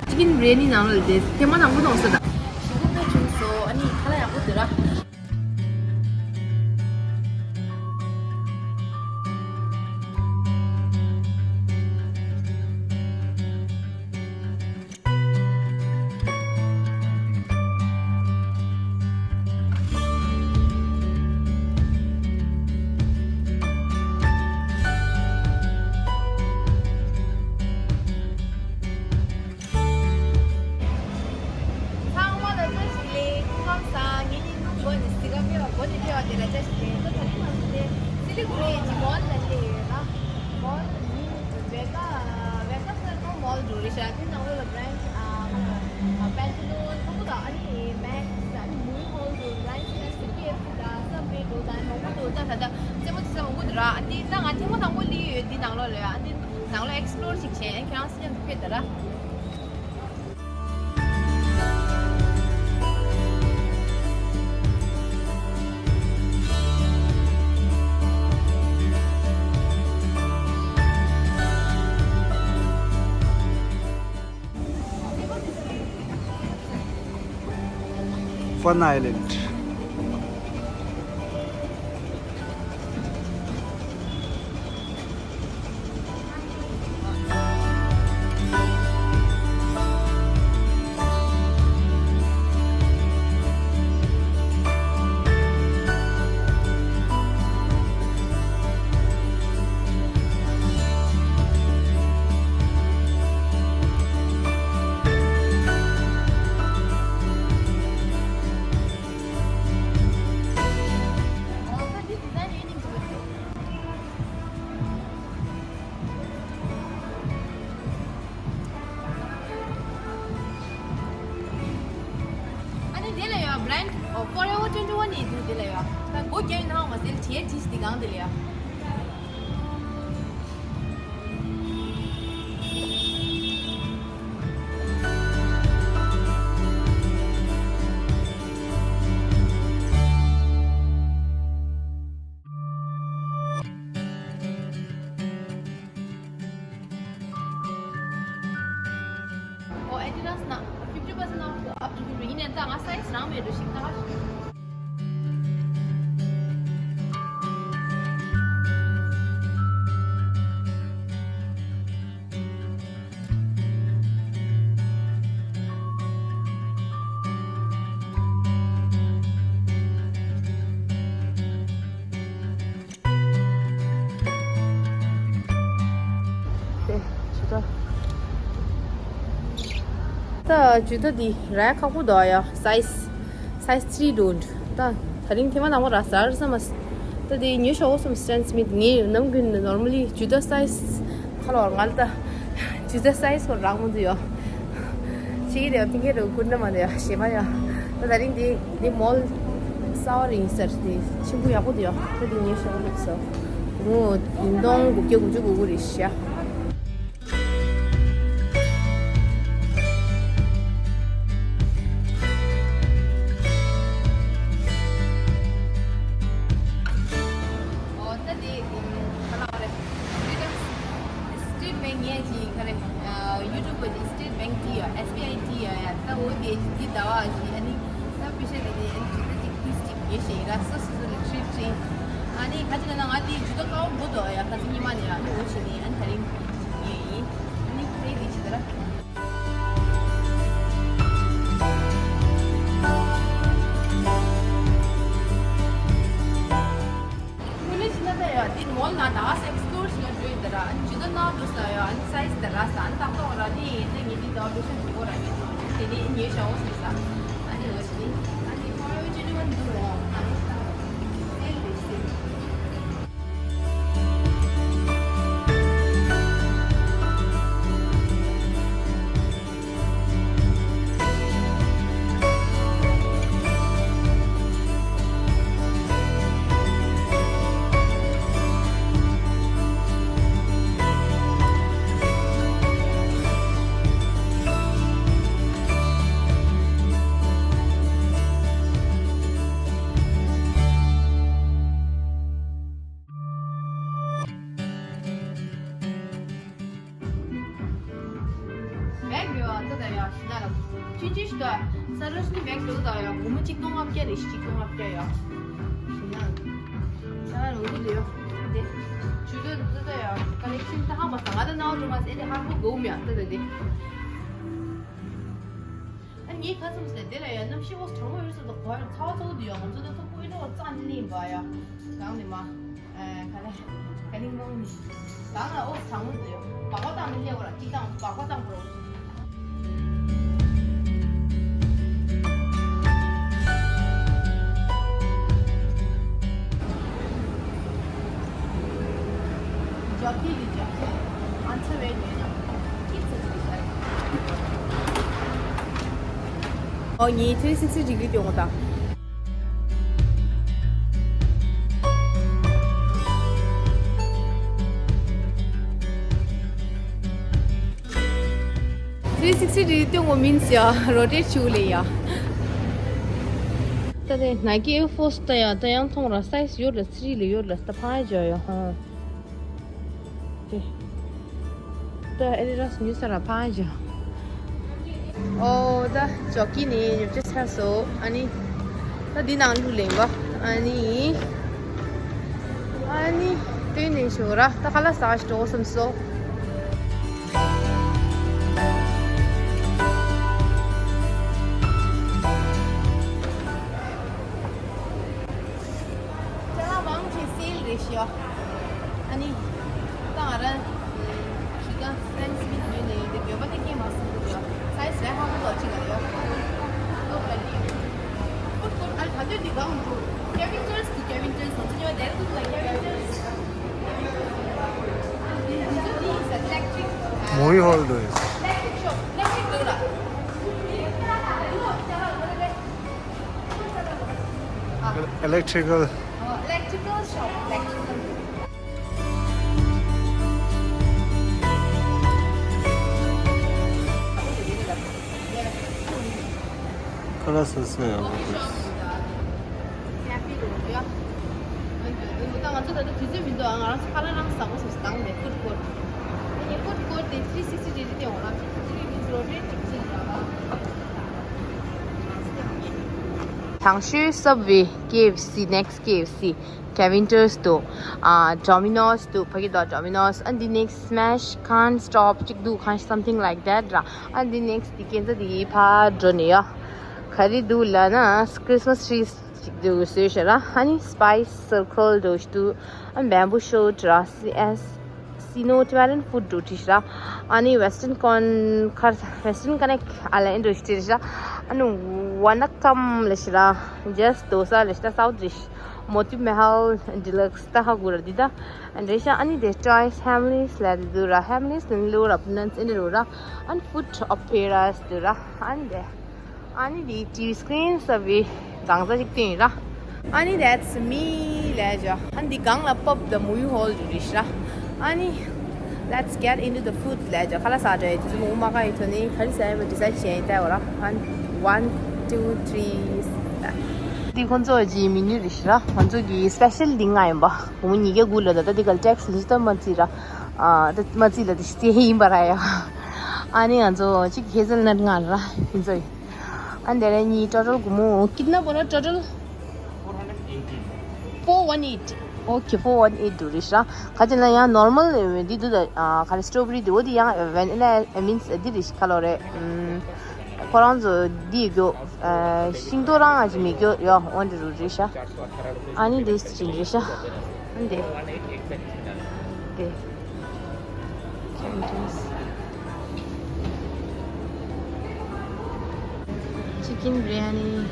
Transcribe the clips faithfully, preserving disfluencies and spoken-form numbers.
ཅི་ཀིན་བི་རི་ཡ་ནི་ནང་ལ་དེ་ཐེངས་མ་དང་པོ་མཐོང་སོང་ད། ཞེ་པོ་དཔེ་བྱུང་སོང་། ཨ་ནི་ཁ་ལག་ཡག་པོ་འདུག་ར། ཚང་མ་ལ་བཀྲ་ཤིས་བདེ་ལེགས། སྐུ་ཁམས་བཟང་། ངེད་གཉིས་སྔོན་འགོ་ནས་གཟིགས་ཀ་ཕེབས་པ། འགོ་ནས་ཕེབས་པ་དེ་ལ་བཀྲ་ཤིས་བདེ་ལེགས། ད་དེ་རིང་ང་ཚོ་དེ་སི་ལི་གུ་རི་གི་མོལ་ལ་སླེབས་ཡོད་ལ། མོལ་ནི་རེ་ཀ་རེ་ཀ་སེལ་ནོ་མོལ་འགྲོ་རེད་ཤག་དེ་ནང་ལོགས་ལ་བྷི་རེན་ཌི་ཨ་ཨ་པན་ཐ་ལོན་ཚང་མ་དང་། ཨ་ནི་མེག་སི། ཨ་ནི་མུའུ་ཧོལ་འགྲོ། བྷི་རེན་ཌི་ཨ་ནི་སི་ཀེ་ཨེཕ་སི་དང་སབ་ཝེ་འགྲོ་དང་མང་པོ་འགྲོ། ད་ད་ད་རྩེད་མོ་རྩེ་ས་མང་པོ་འདུག་ར། ཨ་དེ་ད་ང་ཐེངས་མ་དང་པོ་སླེབས་ཡོད། འདི་ནང་ལོགས་ལ་ཡ། ཨ་དེ་ནང་ལོགས་ཨེག་སི་པི་ལོར་ཞིག་བྱས། ཁྱེད་རང་སེམས་ཤུགས་ཕེབས་ད་ར། Fun Island. ཨ་ནི་དེ་ལ་ཡོད། བྷི་རེན་ཌི་ཨོ་ཕོར་ཨེ་ཝར་ཊུ་ཝེན་ཊི་ཝན་ཡིན་འདུག་དེ་ལ་ཡོད། ད་སྒོ་རྒྱབ་ཡིན་ནའང་མ་ཟད་གྲལ་བྲིས་ཤིག་དེ་གང་དེ་ལ་ཡོད། ཨོ། Adidas ནང་fifty percent off up to fifty། ཡིན་ནའི་ད་ང་སའི་ཛི་རང་མེད་འགྲོ་ཞིག་ད། དེ་ཇུ་ཏ། ད་ཇུ་ཏ་འདི་རག་ཁག་པོ་འདུག་ཡ། སའི་ཛི་སའི་ཛི་ཐི་རི་འགྲོ་འདུག་ད་དེ་རིང་ཐེངས་མ་དང་པོ་རག་ཟེར་བསམ་མ། ད་དེ་ཉོས་ཤོག་བསམ། སྟན་སི་མིཐ། ངས་ནམ་རྒྱུན་ནོར་མལ་ལི་ཇུ་ཏ་སའི་ཛི་ཁ་ལོ་ང་ལ་ད་ཇུ་ཏ་སའི་ཛི་ཁོ་རག་མི་འདུག་ཡ། ཅིག་རེད་པ། ཏིང་ཁེ་རུ་ཀུན་ན་མ་རེད་ཡ། ཞེ་མ་ཡ། ད་དེ་རིང་འདི་འདི་མོལ་གསར་པ་རེད་ཟེར། དེ་ཆེན་པོ་ཡག་པོ་འདུག་ཡ། ད་དེ་ཉོས་ཤོག་ལབ་སོང་། ངོ་བདུན་སྟོང་དགུ་བརྒྱ་དགུ་བཅུ་གོ་དགུ་རེད་ཤག་ཨོ་ད་དེ་ཁ་ལག་རེད། Freedom State Bank ངས་ཅིག་ག་རེ། ཡུ་ཊུབ་པ་ཅིག་State Bank བྲིས་ཡོད། S B I བྲིས་ཡོད་ཡ། ད་འོ་དེ་འདི་ཟླ་བ་ཞིག་ཨ་ནི་ད་པེ་ཤ་དེ་ནི་ཨ་ནི་ཇུ་ཏ་ཅིག་ཕིས་ཅིག་ཉོས་ཤིག་ར། སོ་སོ་སོ་ལ་ཁྲིཊ་ཅིག་ཨ་ནི་ག་ཅི་ལབ་ན་ང་དེ་ཇུ་ཏ་ཀ་བོ་མགོ་འདོགས་ཡ། ཁ་སང་ཉི་མ་ནས་ཡ། ཨ་ནི་འོ་ཞིག་ནི་ཨ་ནི་དེ་རིང་ཉོས་ཡིན། ཨ་ནི་ཁ་ལག་དེ་ཅིག་ད་ར། དངོས་གནས་བྱས་ན་ད་ཡ་འདི་མོལ་ནང་ད་ག་སེ་ཨེག་སི་པི་ལོར་བྱེད་ན་འགྲོ་ཡིན་ད་ར། ཨ་ནི་ཇུ་ཏ་ནང་འགྲོ་ས་ཡ། ཨ་ནི་སའི་ཛི་ད་ར་ས། ཨ་ནི་ཏག་ཏག་ར་ནི་ཡིན་ན་ངེད་འདི་ད་བེ་ཤ་འགྲོ་གོ་ར་ཡོད། དེ་ནས་ཉོས་ཤག་འོ་ཟེར་ས། ཨ་ནི་འོ་ཞིག་ནི་ཨ་ནི་Forever twenty-one འདུག་ར། ཨ་ནི་ད་སེལ་རེད་ཟེར། ད་ད་ཡ་ཤི་ན་ལ་ཆུན་ཆུན་ཤི་ད་ས་རོ་ཤི་ནི་བེག་ཏུ་ད་ཡ་སྒོར་མོ་གཅིག་སྟོང་ལྔ་བརྒྱ་རེ་ཤི་གཅིག་སྟོང་ལྔ་བརྒྱ་ཡ་ཤི་ན་ས་ར་རུ་དུ་ཡ་དེ་ཆུ་ཚོད་དུ་ད་ཡ་ཀ་ལེག་ཤིན་ད་ཧ་མ་ས་ང་ད་ནའོ་རུ་མ་ཟེ་དེ་ཧ་གོ་གོ་མི་ཡ་ད་ད་དེ། ཨ་ངའི་ཁ་ཙམ་ཟེར་དེ་ལ་ཡང་གནམ་གཤིས་འོ་གྲང་མོ་ཡོད་ས་དང་གོ་ཡ་ཚ་བ་ཚ་བོ་འདུག་ཡ། ང་ཚོ་ད་ཐུག་པོ་ཨེ་འདྲ་བ་རྩ་འདི་ནས་ཡིན་པ་ཡ། གང་ནས་མ། ཨ་ག་རེ། ག་རིང་མང་ནས། གང་ལ་འོ་གྲང་མོ་འདུག་ཡ། སྦག་སྦག་བཏང་ནས་སླེབས་པ་ར་གཅིག་བཏང་སྦག་སྦག་བཏང་པོ་ར། ཨོ་ངའི་ཐི་རི་སིག་སི་ཌི་གྷི་རི་སྟོན་གོ་ད། ཐི་རི་སིག་སི་ཌི་གྷི་རི་སྟོན་གོ་མིན་སི་ཡ་རོ་ཊེཊ་ཆུ་ལེ་ཡ། ད་དེ་ནའི་ཀི་ཨེར་ཕོར་སི་ད་ཡ་ད་ཡང་མཐོང་ར་སའི་ཛི་ཡོད་ལ་ཐི་རི་ལ་ཡོད་ལ་ད་ཕ་ཡ་ཇོ་ཡ་ཧོ། ཏེ། ད་ཨེ་ཌི་ཌ་སི་ཉོས་ས་ར་ཕ་ཇ། ཨོ་ད་ཇོ་ཀི་ནི་ཉོ་ཅེས་ཚར་སོ། ཨ་ནི། ད་འདི་ནང་ལུགས་ལེན་པ། ཨ་ནི། ཨ་ནི། ཏེ་ནེ་ཤོ་ར་ད་ཁ་ལག་ཟ་ཞིག་འགྲོ་བསམ་སོ། ཅ་ལག་མང་ཆེ་སེལ་རེད་ཤག་ཨ་ནི། ད་ང་རང་གཞིས་ཀ་སེམ་སི་མིད་ཉོས་ནས་དེ་དགོན་པ་དེ་སྐྱེས་མ་སོང་གི་ཡོད། སའི་ཛི་རེད་ཧ་གོ་ལོ་ཅིག་ལ་ཡོད། ལོ་ཀ་ལི། ཧྥུཌ་ཀོར་ཊ་ཨ་ལ་ད་དུང་འདི་གང་འདུག་ཀེ་ཝིན་ཊར་སི་འདུག་ཀེ་ཝིན་ཊར་སི་ང་ཚོ་ཉོ་བ་དེར་འདུག་ལ་ཀེ་ཝིན་ཊར་སི། ཨ་ནི་འདི་ཚོ་འདི་ཡིན་ས་ལེག་ཊིག་ཨ། མུའུ་ཧོལ་འདུག་ལེག་ཊིག་ཤོབ་ལེག་ཊིག་འདུག་ལ། Electrical. Electrical shop, electrical. Color sensor. ད་ང་ཚོ་ད་ལྟ་དུས་ཚོད་མི་འདུག་ང་རང་ཚོ་ཁ་ལག་རང་ཟ་དགོས་སོང་ཟེར་དང་ནས་ཧྥུཌ་ཀོར་ཊ། ཨ་ནི་ཧྥུཌ་ཀོར་ཊ་དེ་ཐི་རི་སིག་སི་ཌི་གྷི་རི་སྟོན་གོ་ད། ཐི་རི་སིག་སི་ཌི་གྷི་རི་མིན་རོ་ཊེཊ་ཅིག་ཅིག་ལ། དང་ཤོས་སབ་ཝེ། ཀེ་ཨེཕ་སི། ནེག་སི་ཊི་ཀེ་ཨེཕ་སི། ཀེ་ཝིན་ཊར་སི་འདུག་ཨ། ཌོ་མི་ནོ་སི་འདུག་ཕ་གི་དང་ཌོ་མི་ནོ་སི། ཨ་འདི་ནེག་སི་ཊི་སི་མེ་ཤི་ཁཱན་སི་ཊོབ་ཅིག་འདུག་ཁཱན་སམ་ཐིང་ལའིག་དེཊ་ར། ཨ་འདི་ནེག་སི་ཊི་འདི་ཁྱེད་ཚོ་འདི་ཕར་འགྲོ་ནས་ཡ། ག་རེ་འདུག་ལབ་ན་ཁྲིས་མས་ཊི་རིས་ཅིག་འདུག་བཟོས་ཤག་ར། ཨ་ནི་སི་པའི་སི་སར་ཀལ་འདུག་ཅིག་འདུག་ཨ་བེམ་བུ་ཤུཊ་ར། སི་ཨེ་སི། སི་ནོ་ཊི་བེ་ཊན་ཧྥུཌ་འདུག་བྲིས་ཤག་ཨ་ནི་ཝེ་སི་ཊན་ཀོན་ཁར་ཝེ་སི་ཊན་ཀོན་ནེག་ཨ་ལ་ཨེ་འདུག་བྲིས་ཤག་ཨ་ནི་ཝ་ན་ཀམ་ལབ་ཤག་ར། ཇེ་སི་ཌོ་སཱ་ལབ་ཤག་སའུཐ་རེད་ཤག་མོ་ཏི་མ་ཧལ་ཌི་ལག་སི་ད་ཧ་གོ་ར་འདི་ད་རེད་ཤག་ཨ་ནི་དེ་ཊོ་ཡི་སི་ཧེམ་ལི་སི་ལབ་དེ་འདུག་ར། ཧེམ་ལི་སི་ནི་ལོ་ར་པུ་ནན་སི་ཨེ་འདྲ་རུ་ར། ཨ་ནི་ཧྥུཌ་ཨོ་པེ་ར་སི་འདུག་ར། ཨ་ནི་དེ། ཨ་ནི་དེ་ཊི་ཝི་སི་ཀི་རིན་གསར་པའི་སྒང་ཚ་ཞིག་བཏིང་ཡིན་ར། ཨ་ནི་that's me ལབ་ཅོ། ཨ་ནི་འདི་སྒང་ལ་པབ་དང་མུའུ་ཧོལ་རེད་ཤག་ཨ་ནི་let's get into the food ལབ་ཅོ། ཁ་ལག་ཟ་འགྲོ་ཡི་དུས་ཚོད་མང་པོ་མ་བཀག་ཡི་ཐོག་ནས་ག་རེ་ཟ་ཡིན་པ་ཌི་སའིཌ་བྱས་ཡིན་ལྟ་བ་ར། ཨ་ནི་one two three འདི་ཁོང་ཚོ་གི་མི་ཉུ་རེད་ཤག་ང་ཚོ་གི་སི་པེ་ཤལ་འདི་ལྔ་ཡིན་པ། སྒོར་མོ་ཉིས་བརྒྱ་དགུ་ལ་ད་ལྟ་འདི་ག་ལ་ཊེག་སི་འདི་ལྟ་མ་རྩིས་ར། ཨ་ད་མ་རྩིས་ལ་འདི་ཤི་ཡིན་པ་ར་ཡ། ཨ་ནི་ང་ཚོ་གཅིག་ཧེ་ཟལ་ནཊ་ལྔ་ར་ཡིན་ཚོ་ཡིན། ཨ་འདི་ར་གཉིས། ཊོ་ཊལ་སྒོར་མོ་ཀིཏ་ན་པོ་ན་ཊོ་ཊལ། Four one eight. Okay, four one eight འདུག་རེད་ཤག་ཁ་ཅིག་ལ་ཡང་ནོར་མལ་འདི་འདུག་ད་ག་རེ་སི་ཊོ་བེ་རི་འདི་འོ་འདི་ཡང་ཝེ་ནི་ལ་ཨ་མིན་འདི་རེད་ཤག་ཁ་ལོ་རེད། ཁོ་རང་ཚོ་འདི་རྒྱོ་ཤིང་ཏོག་རང་ཨ་ཅི་མི་རྒྱོ་ཡོ་འོ་འདི་རུ་རེད་ཤག་ཨ་ནི་འདི་ཅི་རེད་ཤག་ཨ་འདི་འདི། Chicken biryani.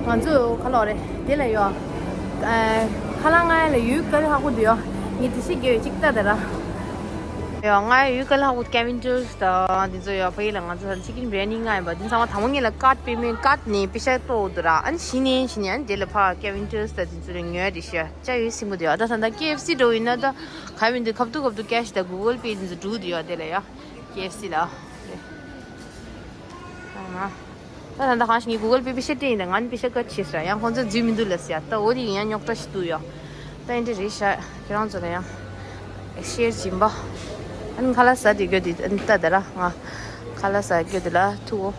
ང་ཚོ་ཁ་ལོ་རེད་དེ་ལ་ཡོ། ཁ་ལག་ང་ཡ་ལ་ཡུལ་ག་རེ་ཧ་གོ་འདུག་ཡོ། ངས་དེ་ཤི་རྒྱལ་ཅིག་ལྟ་དེ་ར། ཡོ་ང་ཡ་ཡུལ་ག་ལ་ཧ་གོ་ཀེ་ཝིན་ཊར་སི་དང་དེ་ཚོ་ཡོ། ཕ་ཡི་ལ་ང་ཚོ་ཅི་ཀིན་བི་རི་ཡ་ནི་ང་ཡིན་པ་དེ་ཚང་མ་དང་པོ་ངེད་ལ་ཀཱཌ་པེ་མེན་ཊི་ཀཱཌ་ནས་པེ་ཤ་སྤྲོད་འདུག་ར། ཨ་ནི་ཤི་ནས་ཤི་ནས་ཨ་ནི་དེ་ལ་ཕ་ཀེ་ཝིན་ཊར་སི་དང་དེ་ཚོ་ལ་ཉོས་དེ་ཤི་ཡ་ཡོད་སྲིང་གོ་དེ་ཡོ། ད་ད་ད་ཀེ་ཨེཕ་སི་འགྲོ་ཡིན་ན་ད་ག་ཡིན་འདུག་ཁབ་ཏུ་ཁབ་ཏུ་ཀེ་ཤི་དང་གུ་གལ་པེ་དེ་ཚོ་འགྲོ་དེ་ཡོ་དེ་ལ་ཡོ། ཀེ་ཨེཕ་སི་ལ། ད་ད་ད་གང་ཞིག་ངས་གུ་གལ་པེ་པེ་ཤ་སྤྲད་ཡིན་ད། ང་ནི་པེ་ཤ་ཀ་ཆེ་ས་ཡང་ཁོང་ཚོ་འཛུལ་མི་འདུག་ལབ་ཟེར་ཡ། ད་འོ་དེ་ཡིན་ཡང་རྙོག་དྲ་ཞིག་འདུག་ཡ། ད་ཡིན་དེ་རེད་ཤག་ཁྱེད་རང་ཚོ་ལ་ཡང་ཤེར་བྱིན་པ། ཨ་ནི་ཁ་ལག་ཟ་དེ་དགོས་དེ་ཨ་ནི་ད་ད་ར་ང་ཁ་ལག་ཟ་དགོས་དེ་ལ་ཐུག་འོ།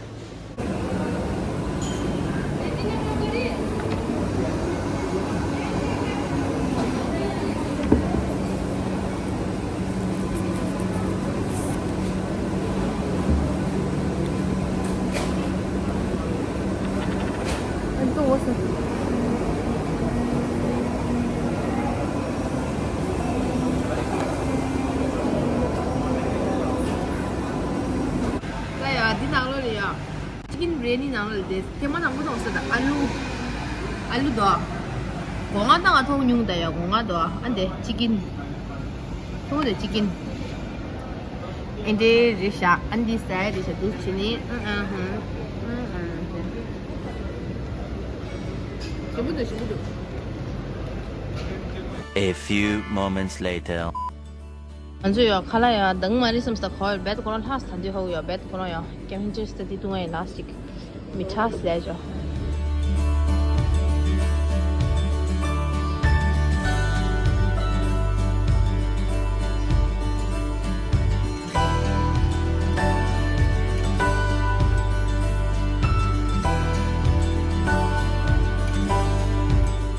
ད་ཡ་འདི་ནང་ལོགས་ལ་ཡ། ཅི་ཀིན་བི་རི་ཡ་ནི་ནང་ལ་དེ་ཐེངས་མ་དང་པོ་མཐོང་ས་ད་ཨ་ལུ། ཨ་ལུ་དོ། སྒོ་ང་ད་ང་མཐོང་མྱོང་ད་ཡ་སྒོ་ང་དོ། ཨ་འདི་ཅི་ཀིན། མཐོང་དེ་ཅི་ཀིན། ཨེ་འདྲེ་རེད་ཤག་ཨ་འདི་ཟ་ཡ་རེད་ཤག་འདུག་བྱས་ནས། ཨ་ཨ་ཧ། ཨ་ཨ་ཧ། ཞིམ་པོ་འདུག་ཞིམ་པོ་འདུག A few moments later. ང་ཚོ་ཡོ་ཁ་ལག་ཡོ་དང་མ་རིག་སམ་སྟ་ཁོ་བེད་ཁོ་རང་ལྷག་ས་འདི་ཧོ་ཡོ་བེད་ཁོ་རང་ཡོ་ཀེམ་ཅི་སྟ་དི་ཏུ་ང་ཡི་ལ་སི་ཅིག་མི་ཁྲག་སླེ་ཅོ།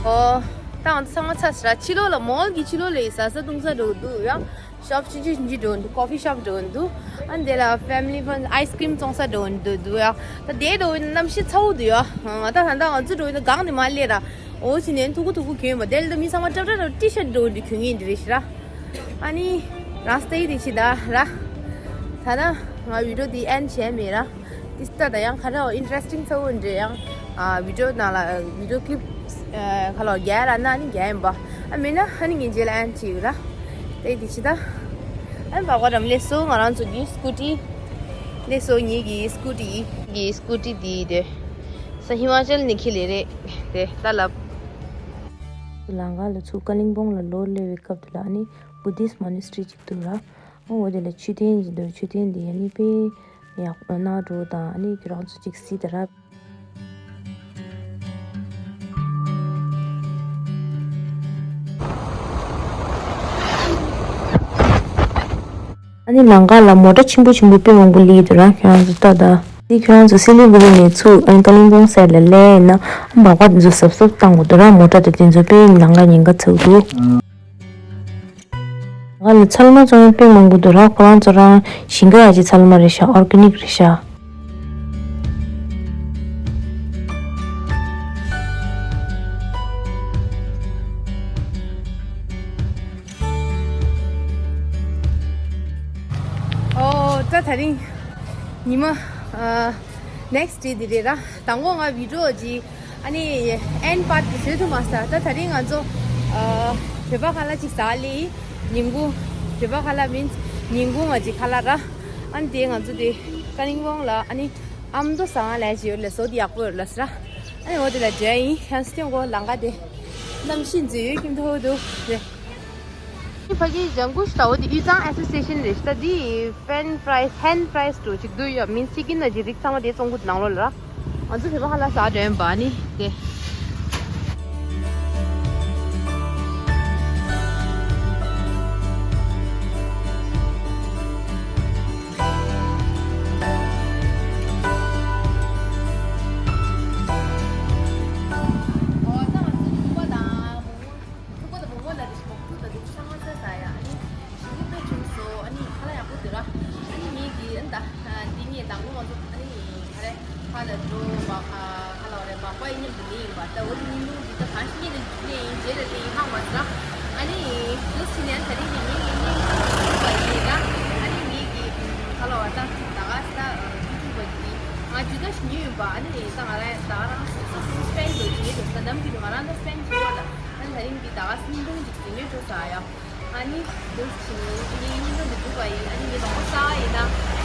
ཨོ། ད་ང་ཚོ་ཚང་མ་ཚར་ཟེར་ར། ཕྱི་ལོགས་ལ་མོལ་གྱི་ཕྱི་ལོགས་ལ་ཡི་ཟ་ས་བཏུང་ས་འགྲོ་འདུག་ཡ། ཤོབ་ཆུང་ཆུང་ཆུང་ཆུང་འགྲོ་འདུག་ཀོ་ཕི་ཤོབ་འགྲོ་འདུག་ཨ་འདི་ལ་ཕེ་མི་ལི་ཕན་ཨའི་སི་ཀྲིམ་བཙོང་ས་འགྲོ་འདུག་འདུག་ཡ། ད་དེ་འགྲོ་གནམ་གཤིས་ཚ་བོ་འདུག་ཡ། ང་ད་ད་ད་ང་ཚོ་འགྲོ་ཡི་ན་གང་ནས་མ་སླེབས་ར། འོ་ཕྱི་ནས་ཐུག་གུ་ཐུག་གུ་གྱོན་པ་དེ་ལ་ད་མི་ཚང་མ་ཏྲབ་ཏྲབ་ཏྲབ་ཊི་ཤར་འགྲོ་འདུག་གྱོན་ངེས་འདི་རེད་ཤི་ར། ཨ་ནི་རང་སྟེ་དེ་ཕྱི་ད་ར། ད་ད་ང་བི་ཌི་ཡོ་འདི་ཨེན་ཌི་བྱས་མེད་ར། ཏིས་ཏ་ད་ཡང་ཁ་ར་ཨིན་ཊི་རེ་སི་ཊིང་ཚ་བོ་འདྲ་ཡང་། ཨ་བི་ཌི་ཡོ་ནང་ལ་བི་ཌི་ཡོ་ཀི་ལིབ་ཁ་ལོ་རྒྱག་ར་ན་ནི་རྒྱག་ཡིན་པ། ཨ་མེད་ན་ཨ་ནི་ངེད་རྗེས་ལ་ཨན་ཅི་ཡོད་ར། དེ་དེ་ཕྱི་ད། ཨ་བ་གོ་རམ་ལེ་སོ་ང་རང་ཚོ་གི་སྐུ་ཊི། ལེ་སོ་ངེད་ཀྱི་སྐུ་ཊི། གི་སྐུ་ཊི་དེ་དེ། ས་ཧི་མ་ཅལ་ནས་ཁྱེར་ལེ་རེད། དེ་ད་ལབ། ལང་ཀ་ལ་ཚུར་ཀ་ལིང་པོང་ལ་ལོག་སླེབས་པའི་སྐབས་དེ་ལ་ཨ་ནི་བུ་དིསི་མོ་ནེ་སི་ཊི་རི་ཅིག་འདུག་ར། ཨོ་འོ་དེ་ལ་མཆོད་རྟེན་ཅིག་འདུག་མཆོད་རྟེན་འདི་ཡ་ནི་དཔེ་ཡག་པོ་ནག་འགྲོ་དང་ཨ་ནི་ཁྱོད་རང་ཚོ་ཅིག་གཟིགས་དང་ར། ཨ་ནི་ལང་ཀ་ལ་མོ་ཊ་ཆེན་པོ་ཆེན་པོ་དཔེ་མང་པོ་སླེབས་འདུག་ར། ཁྱོད་རང་ཚོ་ལྟ་དང་། འདི་ཁྱོད་རང་ཚོ་སི་ལི་གུ་རི་ནས་ཚུར་ཨ་ནི་ཀ་ལིང་པོང་སེར་ལ་སླེབས་ན་ཨ་མ་པ་དེ་ཚོ་གཟབ་གཟབ་བཏང་དགོས་འདུག་ར། མོ་ཊ་དེ་དེ་ཚོ་དཔེ་ལང་ཀ་ཉེན་ཁ་ཚ་པོ་འདུག་ང་ལ་ཚལ་མ་བཙོང་ཡ་དཔེ་མང་པོ་འདུག་ར། ཁོ་རང་ཚོ་རང་ཞིང་ཁ་ཡ་གྱི་ཚལ་མ་རེད་ཤག་ཨོར་གེ་ནིག་རེད་ཤག་ཨོ་ད་དེ་རིང་ཉི་མ་ཨ། ནེག་སི་ཌེ་འདི་རེད་ར། དང་པོ་ང་བི་ཌི་ཡོ་ཅིག་ཨ་ནི་ཨེན་ཌི་པཱར་ཊི་དེ་བཟོས་ཐུབ་མ་སོང་། ད་དེ་རིང་ང་ཚོ་ཨ་བོད་པ་ཁ་ལག་ཅིག་ཟ་ལེ་ཡིན། ཉིན་གུང་། བོད་པ་ཁ་ལག་མིན་ཉིན་གུང་ང་ཅིག་ཁ་ལག་ར། ཨ་ནི་དེ་ང་ཚོ་དེ་ཀ་ལིང་པོང་ལ་ཨ་ནི་ཨ་མདོ་ཟ་ང་ལ་ཅིག་ཡོད་ལེ་སོ་དེ་ཡག་པོ་ཡོད་ལ་ཟེར་ར། ཨ་ནི་འོ་དེ་ལ་འགྲོ་ཡ་ཡིན། ཡང་སྟོན་གོ་ལང་ཀ་དེ་གནམ་གཤིས་མཛེས་ཡོད་ཀྱི་མཐོ་འདུག་རེད། ཕ་གི་ལྗང་གུ་ཞིག་ལྟ་བུ་དེ་དབུས་གཙང་ཨེ་སོ་སི་ཨེ་ཤན་རེད་ཤག་ད་དེ་ཕེན་ཕ་རའི་ཧེན་ཕ་རའི་འདྲ་ཅིག་འདུག་ཡ། མིན་ཅི་ཀིན་ན་ཅིག་རིགས་ཚང་མ་དེ་བཙོང་གི་འདུག་ནང་ལོགས་ལ་ར། ང་ཚོ་བོད་པ་ཁ་ལག་ཟ་འདོད་པ་ནི་དེ། ཕྲུ་གུ་དང་བུ་མོ་ལ་དེ་བཞིན་མོ་ཕྲུ་གུ་དང་དེ་ཚང་མ་ཚ་ཟ་ཡ། ཨ་ནི་ཞིང་ཁ་དཔེ་བྱུང་སོང་། ཨ་ནི་ཁ་ལག་ཡག་པོ་འདུག་ར། ཨ་ནི་ངེད་ཀྱི་ཨ་ནི་ད་འདི་ངས་དང་པོ་ང་ཚོ་ཨ་ནི་ཁ་ལག་ཁ་ལག་འགྲོ་བ་ཁ་ལག་རེད་མ་པ་ཡིན་མཉམ་དུ་ལེན་ཡིན་པ། ད་འོ་དེ་ཉིན་ལུང་འདི་ད་གང་ཞིག་ཉིན་ལ་ཉིན་ཡིན་རྗེས་ལ་ལེན་ཡིན་ཧ་མ་ཟ། ཨ་ནི་ལོ་ཕྱི་ནས་ད་རིང་གི་ངེད་ཀྱི་གཉེན་ཁུ་བ་ཡིན་ན། ཨ་ནི་ངེད་ཀྱི་ཁ་ལག་བ་ད་ད་ག་ས་ད་ཁུ་བ་ཡིན། ང་ཇུ་ད་ཞིག་ཉོས་ཡིན་པ། ཨ་ནི་ད་ང་རང་ད་ག་རང་སོ་སོ་སོ་སོ་སྤེན་དགོས་ཀྱི་ཡོད་དོ། ད་ནམ་རྒྱུན་ང་རང་ད་སྤེན་བྱེད་ཡོད་ལ། ཨ་ནི་ད་རིང་འདི་ད་ག་སེ་སྙིང་གཏོང་ཅིག་ཟིན་ཡོད་འགྲོ་ས་ཡ། ཨ་ནི་འདུག་ཕྱི་ནས་ངའི་སྙིང་གཏོང་འདི་འདུག་པ་ཡིན། ཨ་ནི་ངའི་ལོང་བ་ས་ཡིན་ན་